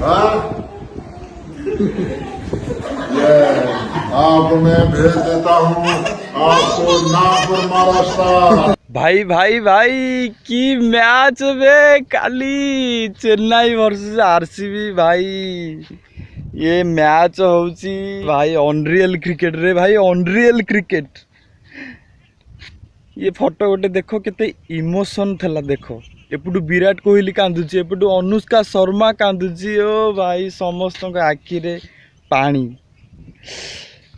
हाँ? ये अब मैं भेज देता हूँ आपको नागपुर, महाराष्ट्र। ଭାଇ ଭାଇ ଭାଇ, କି ମ୍ୟାଚ୍ ବେ କାଲି! Chennai versus RCB. ଭାଇ, ଏ ମ୍ୟାଚ୍ ହେଉଛି ଭାଇ ଅନରିଏଲ୍ କ୍ରିକେଟ ରେ ଭାଇ, ଅନରିଏଲ୍ କ୍ରିକେଟ। ଇଏ ଫଟୋ ଗୋଟେ ଦେଖ, କେତେ ଇମୋସନ୍ ଥିଲା ଦେଖ। ଏପଟୁ ବିରାଟ କୋହଲି କାନ୍ଦୁଛି, ଏପଟୁ ଅନୁଷ୍କା ଶର୍ମା କାନ୍ଦୁଛି। ଓ ଭାଇ, ସମସ୍ତଙ୍କ ଆଖିରେ ପାଣି।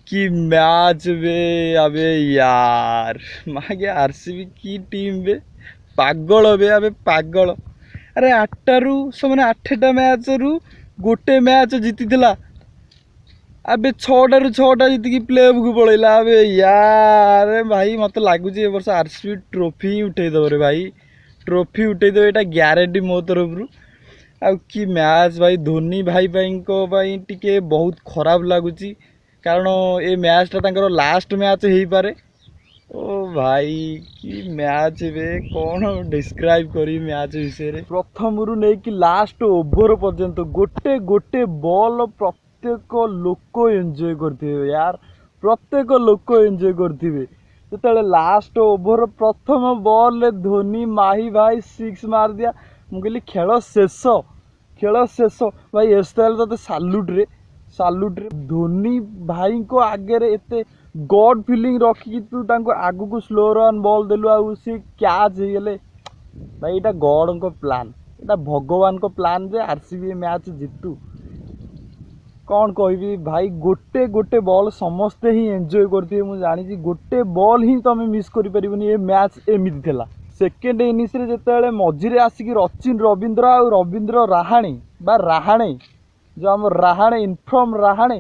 କି ମ୍ୟାଚ୍ ବେ! ଆବେ ୟାର ମାଗେ, ଆରସିବି କି ଟିମ୍ ବେ! ପାଗଳ ବେ, ଆବେ ପାଗଳ। ଆରେ, 8ଟାରୁ ସେମାନେ 8ଟା ମ୍ୟାଚ୍ରୁ ଗୋଟେ ମ୍ୟାଚ୍ ଜିତିଥିଲା। ଆବେ, 6ଟାରୁ 6ଟା ଜିତିକି ପ୍ଲେ ଅଫ୍କୁ ପଳେଇଲା। ଆବେ ୟାର ଭାଇ, ମୋତେ ଲାଗୁଛି ଏ ବର୍ଷ ଆରସିବି ଟ୍ରଫି ହିଁ ଉଠେଇଦେବ ରେ ଭାଇ। ଟ୍ରଫି ଉଠେଇଦେବ, ଏଇଟା ଗ୍ୟାରେଣ୍ଟି ମୋ ତରଫରୁ। ଆଉ କି ମ୍ୟାଚ୍ ଭାଇ! ଧୋନି ଭାଇ ଭାଇଙ୍କ ପାଇଁ ଟିକେ ବହୁତ ଖରାପ ଲାଗୁଛି, କାରଣ ଏ ମ୍ୟାଚ୍ଟା ତାଙ୍କର ଲାଷ୍ଟ ମ୍ୟାଚ୍ ହେଇପାରେ। ଓ ଭାଇ, କି ମ୍ୟାଚ୍ ବେ! କ'ଣ ଡିସ୍କ୍ରାଇବ୍ କରିବି ମ୍ୟାଚ୍ ବିଷୟରେ? ପ୍ରଥମରୁ ନେଇକି ଲାଷ୍ଟ ଓଭର ପର୍ଯ୍ୟନ୍ତ ଗୋଟେ ଗୋଟେ ବଲ୍ ପ୍ରତ୍ୟେକ ଲୋକ ଏନ୍ଜୟ କରିଥିବେ ୟାର, ପ୍ରତ୍ୟେକ ଲୋକ ଏନ୍ଜୟ କରିଥିବେ। ଯେତେବେଳେ ଲାଷ୍ଟ ଓଭର ପ୍ରଥମ ବଲ୍ରେ ଧୋନି ମାହି ଭାଇ ସିକ୍ସ ମାରିଦିଆ, ମୁଁ କହିଲି ଖେଳ ଶେଷ, ଖେଳ ଶେଷ। ଭାଇ ଏସ୍ତାହେଲେ ତତେ ସାଲୁଟ୍ରେ, ସାଲୁଟ୍ରେ। ଧୋନି ଭାଇଙ୍କ ଆଗରେ ଏତେ ଗଟ୍ ଫିଲିଂ ରଖିକି ତୁ ତାଙ୍କୁ ଆଗକୁ ସ୍ଲୋ ରନ୍ ବଲ୍ ଦେଲୁ ଆଉ ସିଏ କ୍ୟାଚ୍ ହେଇଗଲେ। ଭାଇ, ଏଇଟା ଗଡ଼ଙ୍କ ପ୍ଲାନ୍, ଏଇଟା ଭଗବାନଙ୍କ ପ୍ଲାନ୍ ଯେ ଆର୍ ସି ବି ମ୍ୟାଚ୍ ଜିତୁ। କ'ଣ କହିବି ଭାଇ, ଗୋଟେ ଗୋଟେ ବଲ୍ ସମସ୍ତେ ହିଁ ଏନ୍ଜୟ କରିଥିବେ, ମୁଁ ଜାଣିଛି। ଗୋଟେ ବଲ୍ ହିଁ ତମେ ମିସ୍ କରିପାରିବନି, ଏ ମ୍ୟାଚ୍ ଏମିତି ଥିଲା। ସେକେଣ୍ଡ ଇନିଂସରେ ଯେତେବେଳେ ମଝିରେ ଆସିକି ରଚିନ ରବୀନ୍ଦ୍ର ଆଉ ରବୀନ୍ଦ୍ର ରାହାଣେ ବା ରାହାଣେ, ଯେଉଁ ଆମ ରାହାଣେ, ଇନଫର୍ମ ରାହାଣେ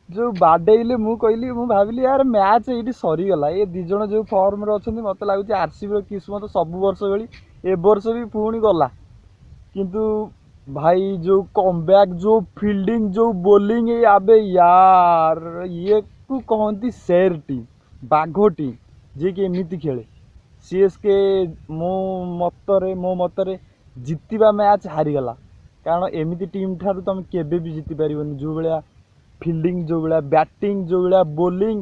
ଯେଉଁ ବାଡ଼େଇଲେ, ମୁଁ କହିଲି, ମୁଁ ଭାବିଲି ୟାର ମ୍ୟାଚ୍ ଏଇଠି ସରିଗଲା। ଏ ଦୁଇ ଜଣ ଯେଉଁ ଫର୍ମରେ ଅଛନ୍ତି, ମୋତେ ଲାଗୁଛି ଆର୍ ସି ବିର କିସ୍ମତ ସବୁ ବର୍ଷ ଭଳି ଏ ବର୍ଷ ବି ପୁଣି ଗଲା। କିନ୍ତୁ ଭାଇ, ଯେଉଁ କମ୍ବ୍ୟାକ୍, ଯେଉଁ ଫିଲ୍ଡିଂ, ଯେଉଁ ବୋଲିଂ, ଏଇ ଆବେ ୟାର, ଇଏକୁ କହନ୍ତି ସେର୍ ଟିମ୍, ବାଘ ଟିମ୍, ଯିଏକି ଏମିତି ଖେଳେ। ସିଏସ୍କେ ମୋ ମତରେ ଜିତିବା ମ୍ୟାଚ୍ ହାରିଗଲା, କାରଣ ଏମିତି ଟିମ୍ ଠାରୁ ତୁମେ କେବେ ବି ଜିତି ପାରିବନି। ଯେଉଁ ଭଳିଆ ଫିଲ୍ଡିଂ, ଯେଉଁ ଭଳିଆ ବ୍ୟାଟିଂ, ଯେଉଁ ଭଳିଆ ବୋଲିଂ।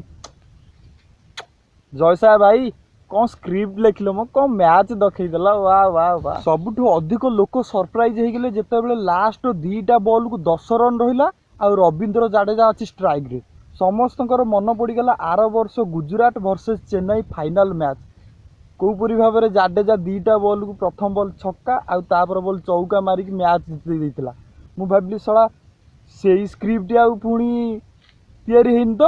ଜୟଶାହ ଭାଇ, କ'ଣ ସ୍କ୍ରିପ୍ଟ ଲେଖିଲ ମ! କ'ଣ ମ୍ୟାଚ୍ ଦେଖେଇଦେଲା! ବା ବା ବା! ସବୁଠୁ ଅଧିକ ଲୋକ ସରପ୍ରାଇଜ୍ ହେଇଗଲେ ଯେତେବେଳେ ଲାଷ୍ଟ 2ଟା ବଲ୍କୁ 10 ରନ୍ ରହିଲା ଆଉ ରବୀନ୍ଦ୍ର ଜାଡେଜା ଅଛି ଷ୍ଟ୍ରାଇକ୍ରେ। ସମସ୍ତଙ୍କର ମନ ପଡ଼ିଗଲା ଆର ବର୍ଷ Gujarat versus Chennai final match, କେଉଁପରି ଭାବରେ ଜାଡେଜା 2ଟା ବଲ୍କୁ ପ୍ରଥମ ବଲ୍ ଛକା ଆଉ ତାପର ବଲ୍ ଚୌକା ମାରିକି ମ୍ୟାଚ୍ ଜିତେଇ ଦେଇଥିଲା। ମୁଁ ଭାବିଲି, ଶଳା, ସେଇ ସ୍କ୍ରିପ୍ଟ ଆଉ ପୁଣି ତିଆରି ହେଇନି ତ?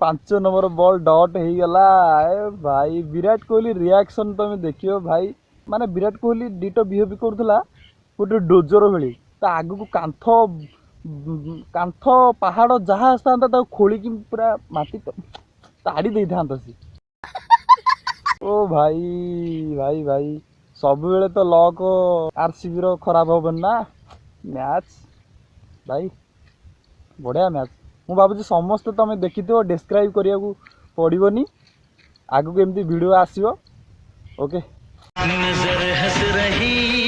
5 ନମ୍ବର ବଲ୍ ଡଟ୍ ହେଇଗଲା। ଏ ଭାଇ, ବିରାଟ କୋହଲି ରିଆକ୍ସନ୍ ତମେ ଦେଖିବ ଭାଇ। ମାନେ ବିରାଟ କୋହଲି ଡିଟୋ ବିହେଭ୍ କରୁଥିଲା ଗୋଟେ ଡୋଜର ଭଳି। ତା ଆଗକୁ କାନ୍ଥ କାନ୍ଥ ପାହାଡ଼ ଯାହା ଆସିଥାନ୍ତା, ତାକୁ ଖୋଳିକି ପୁରା ମାଟି ତାଡ଼ି ଦେଇଥାନ୍ତା ସେ। ଓ ଭାଇ ଭାଇ ଭାଇ, ସବୁବେଳେ ତ ଲକ୍ ଆରସିବିର ଖରାପ ହବନି ନା। ମ୍ୟାଚ୍ ଭାଇ, ବଢ଼ିଆ ମ୍ୟାଚ୍। ମୁଁ ଭାବୁଛି ସମସ୍ତେ ତମେ ଦେଖିଥିବ, ଡେସ୍କ୍ରାଇବ୍ କରିବାକୁ ପଡ଼ିବନି। ଆଗକୁ ଏମିତି ଭିଡ଼ିଓ ଆସିବ। ଓକେ। नजर हंस रही